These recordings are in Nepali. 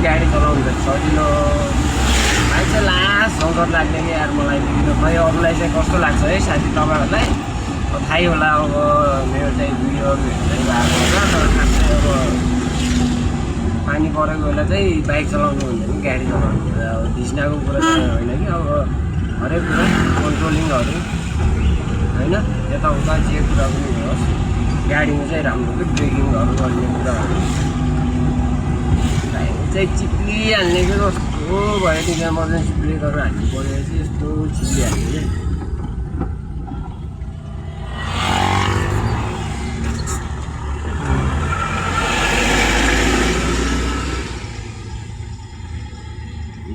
गाडी चलाउनु त सजिलो बाइक चाहिँ लास्ट झङ्झट लाग्ने कि यार मलाई खै अरूलाई चाहिँ कस्तो लाग्छ है साथी तपाईँहरूलाई थाहै होला अब मेरो चाहिँ भिडियो चाहिँ भएको हुन्छ तर खास चाहिँ अब पानी परेको बेला चाहिँ बाइक चलाउनु हुँदैन गाडी चलाउनु हुँदैन अब धिस्नाको कुरा चाहिँ होइन कि अब हरेक कुरा कन्ट्रोलिङहरू होइन यताउता जे कुरा पनि होस् गाडीमा चाहिँ राम्रो कि ब्रेकिङहरू गर्ने कुराहरू चाहिँ चिप्लिहाल्ने कि कस्तो भयो त्यो इमर्जेन्सी ब्रेकहरू हाल्नु पऱ्यो चाहिँ यस्तो चिप्लिहाल्ने कि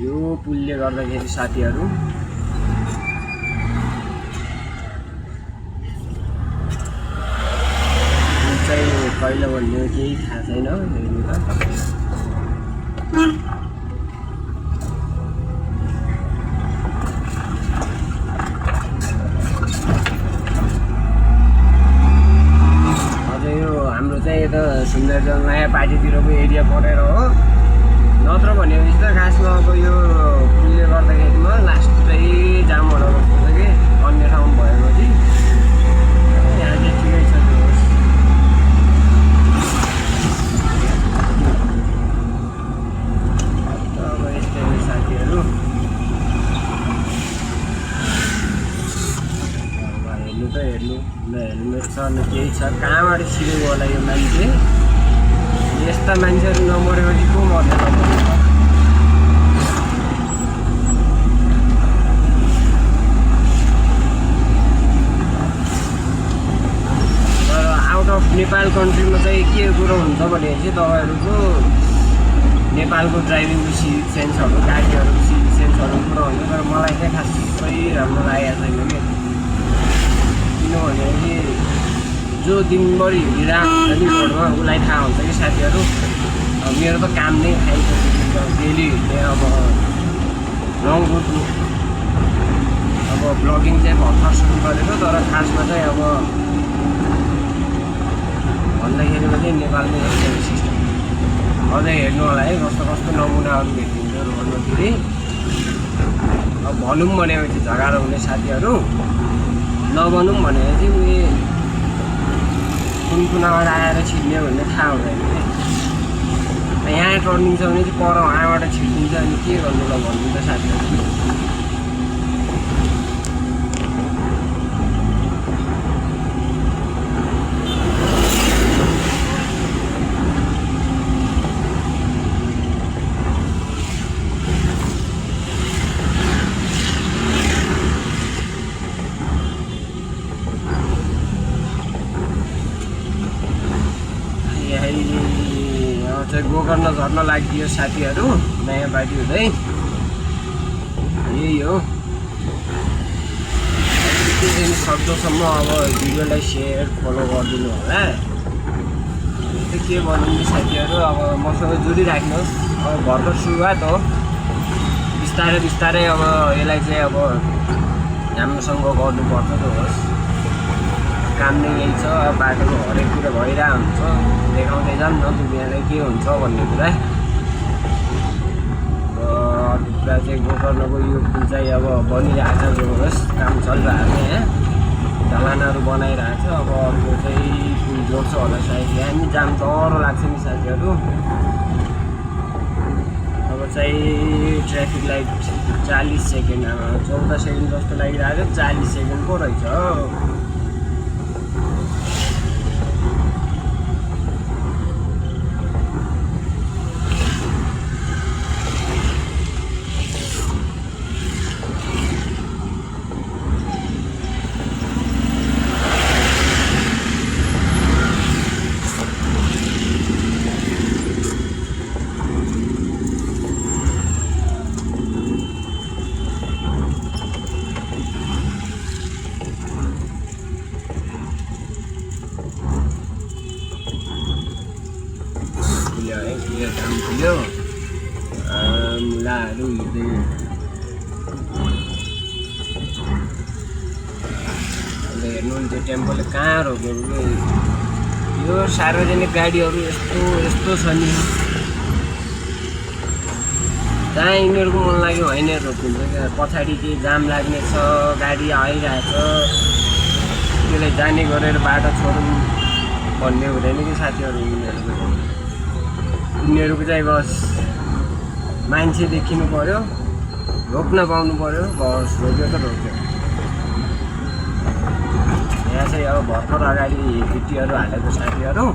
यो पुलले गर्दाखेरि साथीहरू चाहिँ कहिले भन्ने केही थाहा छैन हेर्नु त अझ यो हाम्रो चाहिँ यता सुन्दरजन नयाँ पार्टीतिरको एरिया परेर हो नत्र भनेपछि त खासमा अब यो पुलले गर्दाखेरिमा लास्ट चाहिँ जामहरू कस्तो छ कि अन्य ठाउँ भएपछि यहाँ चाहिँ ठिकै छ त्यो अब यस्तै साथीहरू हेर्नु त हेर्नु न हेलमेट छ न केही छ कहाँबाट छिरेको होला यो मान्छे यस्ता मान्छेहरू नमरेपछि को मर्ने तर आउट अफ नेपाल कन्ट्रीमा चाहिँ के कुरो हुन्छ भने चाहिँ तपाईँहरूको नेपालको ड्राइभिङको सिभिक सेन्सहरू गाडीहरूको सिभिक सेन्सहरू कुरो हुन्छ तर मलाई चाहिँ खासै राम्रो लागेको छैन कि किनभने जो दिनभरि हिँडिरहेको हुन्छ नि रोडमा उसलाई थाहा हुन्छ कि साथीहरू मेरो त काम नै खाइसकेको डेली हिँड्ने अब लङ रुटमा अब ब्लगिङ चाहिँ भर्खर सुरु गरेको तर खासमा चाहिँ अब भन्दाखेरिमा चाहिँ नेपालमै यस्तो सिस्टम अझै हेर्नु होला है कस्तो कस्तो नमुनाहरू भेटिन्छ रोडमातिर अब भनौँ भनेपछि झगडा हुने साथीहरू नभनौँ भनेपछि उयो कुन कुनाबाट आएर छिर्ने भन्ने थाहा हुँदैन कि यहाँ टर्निङ छ भने चाहिँ पर वहाँबाट छिर्दिन्छ अनि के गर्नु ल भन्नु त साथीहरू चाहिँ गोकर्ण झर्न लागिदियो साथीहरू नयाँ बाटी हुँदै यही हो सक्दोसम्म अब भिडियोलाई सेयर फलो गरिदिनु होला त्यो के भनौँ नि साथीहरू अब मसँग जोडिराख्नुहोस् अब भर्खर सुरुवात हो बिस्तारै बिस्तारै अब यसलाई चाहिँ अब राम्रोसँग गर्नुपर्छ त होस् काम नै यही छ बाटोको हरेक कुरा भइरहेको हुन्छ देखाउँदै जाऊँ न दुनियाँलाई के हुन्छ भन्ने कुरा अर्को कुरा चाहिँ गोकर्णको यो पुल चाहिँ अब बनिरहेको छ जो होस् काम चलिरहेको छ यहाँ ढलानहरू बनाइरहेको छ अब अर्को चाहिँ पुल जोड्छ होला सायद यहाँ नि जाम डह्रो लाग्छ नि साथीहरू अब चाहिँ ट्राफिक लाइट 40 सेकेन्ड 14 सेकेन्ड जस्तो लागिरहेको छ 40 सेकेन्ड पो रहेछ काम खुल्यो मुलाहरू हिँड्दै हेर्नु नि त्यो टेम्पोले कहाँ रोकेको यो सार्वजनिक गाडीहरू यस्तो छ नि जहाँ यिनीहरूको मन लाग्यो होइन रोकिन्छ क्या पछाडि केही जाम लाग्ने छ गाडी आइरहेछ त्यसलाई जाने गरेर बाटो छोडौँ भन्ने हुँदैन कि साथीहरू यिनीहरूको चाहिँ बस मान्छे देखिनु पऱ्यो रोक्न पाउनु पऱ्यो बस रोक्यो त रोक्यो यहाँ चाहिँ अब भर्खर अगाडि भिटीहरू हालेको साथीहरू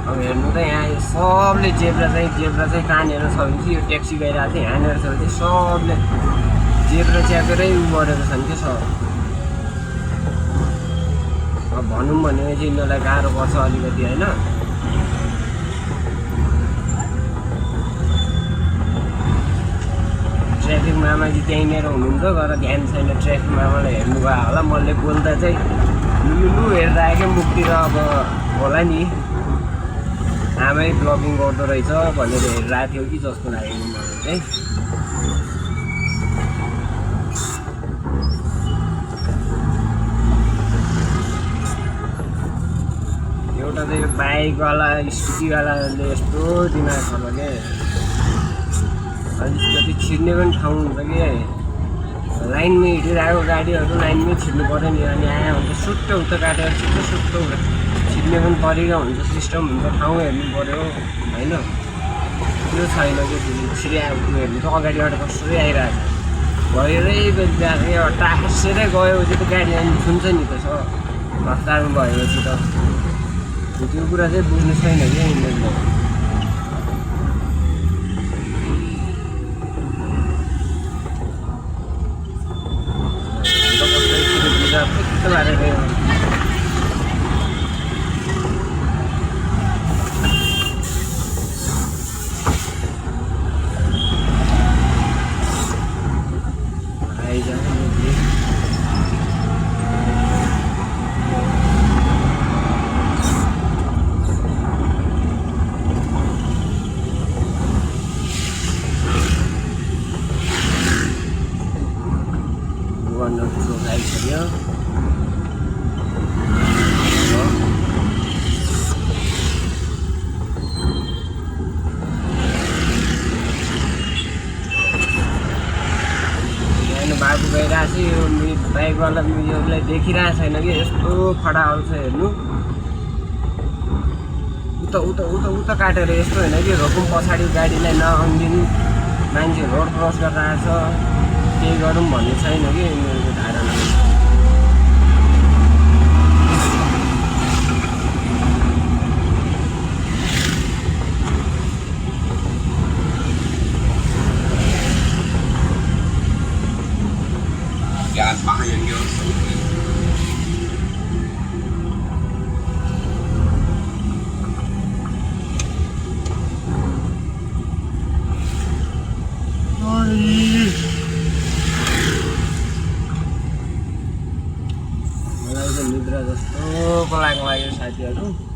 अब हेर्नु त यहाँ सबले जेब्रा चाहिँ कहाँनिर छ भने चाहिँ यो ट्याक्सी गइरहेको थियो यहाँनिर छ भने सबले जेब्रा च्यापेरै उ गरेको छन् क्या सर अब भनौँ भने चाहिँ यिनीहरूलाई गाह्रो पर्छ अलिकति होइन ट्राफिक मामाजी त्यहीँनिर हुनुहुन्छ तर ध्यान छैन ट्राफिक मामालाई हेर्नुभयो होला मैले बोल्दा चाहिँ लु हेर्दा आएकै मुखतिर अब होला नि आमै ब्लगिङ गर्दो रहेछ भनेर हेरिरहेको थियो कि जस्तो लाग्यो मलाई चाहिँ एउटा चाहिँ यो बाइकवाला स्कुटीवालाले यस्तो दिमाग छ भने अलिक कति छिर्ने पनि ठाउँ हुन्छ कि लाइनमै हिँडिरहेको गाडीहरू लाइनमै छिर्नु पऱ्यो नि अनि आयो भने त सुट्ट उता काटेर सुट्ट छिर्ने पनि परेको हुन्छ सिस्टम हुन्छ ठाउँ हेर्नु पऱ्यो होइन त्यो छैन कि छिरी आएको त्यो हेर्नु त अगाडिबाट कसरी आइरहेको छ भएरै गएको टासेरै गयो त्यो त गाडी अनि छुन्छ नि त छ रफ्तारमा भएपछि त त्यो कुरा चाहिँ बुझ्नु छैन क्या यिनीहरूले कस्तो भएर आइसक्यो बाबु गइरहेको छ यो बाइकवाला योलाई देखिरहेको छैन कि यस्तो खडा आउँछ हेर्नु उता काटेर यस्तो होइन कि रोकौँ पछाडि गाडीलाई नअन्दिनु मान्छे रोड क्रस गरेर आएछ केही गरौँ भन्ने छैन कि यिनीहरूको धारणा Gas behind you. मलाई चाहिँ निद्रा जस्तो लाग्यो साथीहरू